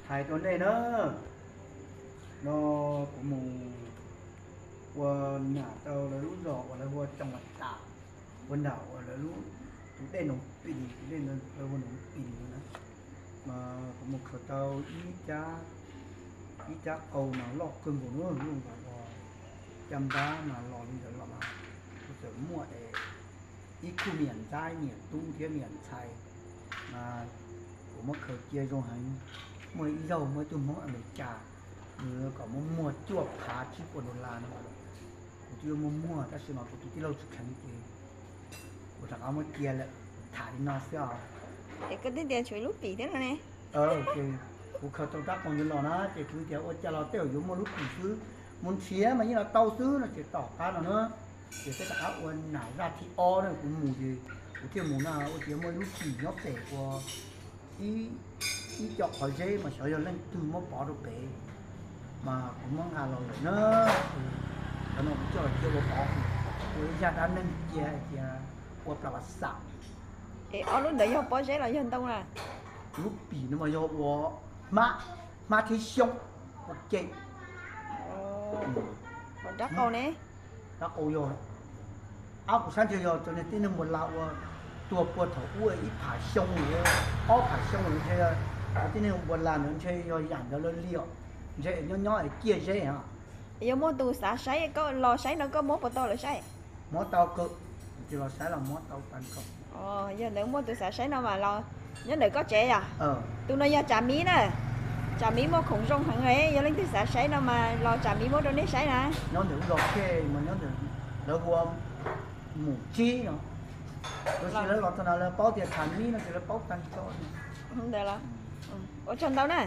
Hais rau nej na, no kuv mus ua nam rau lawv lub zos uas lawv hu ua Coo Lam Tam, ua nam uas lawv lub, tus dej Noov Pis, tus dej lawv hu Noov Pis no na. Mas kuv mus khaws tau ib cab, ib cab qau mas loj kawg nkaus na, loj nkaus uas caj npab mas los li ntawd los mas kuv txawm muaj es ib khub me nyuam ntxhais, me nyuam tub thiab me nyuam ntxhais mas kuv muab khaws cia zoo heev. Muaj ib zaug muaj ib tug Hmoob Amelikas, nws kom muab muag cuaj phav tsib puas dollar no, kuv twb yuav muab muag tab sis mas kuv tus tij laug tsis kheev ces kuv rov qab muab cia lawm. Tham li no xwb os. Es koj twb tias tshuav ib lub pim thiab no ne. Ces kuv khaws tau rab qau ntawd los na ces kuv tias ua cas los tej zaum yuav muaj lub pim xwb, mus nrhiav mas yeej los tau xwb no ces tom qab no na. Ces peb rov qab ua nam zaj thib ob na, kuv mus ces kuv thiaj mus na ua ciav muaj ib lub pim nyob pem ua ib, ib co qhov zeb mas xyov yog leej twg muab pov rau pem, mas kuv muab nqa los lawm na. Cov no kuv coj los cia ua pov, ua ib zaj dab neeg cia hais tias ua plas vas xam. Es ob lub ntawd yog pob zeb los yog ntoo na? Lub pim no mas yog ua hmab, hmab thiab xyoob ua ke. Rab qau ne? Rab qau yog, ab kuv saib ntshe yog cov niag tib neeg npua las uas tuag puag thaum ub ib phav xyoo, ob phav xyoo lawm ntshe, cov tib neeg npua las ntawd ntshe yog yam ntawd lawm li os. Ntshe nyob nyob es ciaj zeb os. Yog muaj tus xav saib koj los saib no koj muab puas tau lawv saib? Muab tau kawg, tus los saib los muab tau tag nrho. Yog ntawd muaj tus xav saib no mas los nyob ntawm koj tsev yom? Tus no yog tsam miv na. Tsam miv muaj khoom zoo heev, yog leej twg xav saib no mas los tsam miv muab rau nej saib na. Nyob ntawm lub zos Khej mas nyob ntawm lawv hu ua Mus Tsib no. Lawv, lawv los txog no lawv paub tias tsam miv no ces lawv paub tag nrho. Ntawd los ua tsaug ntau na.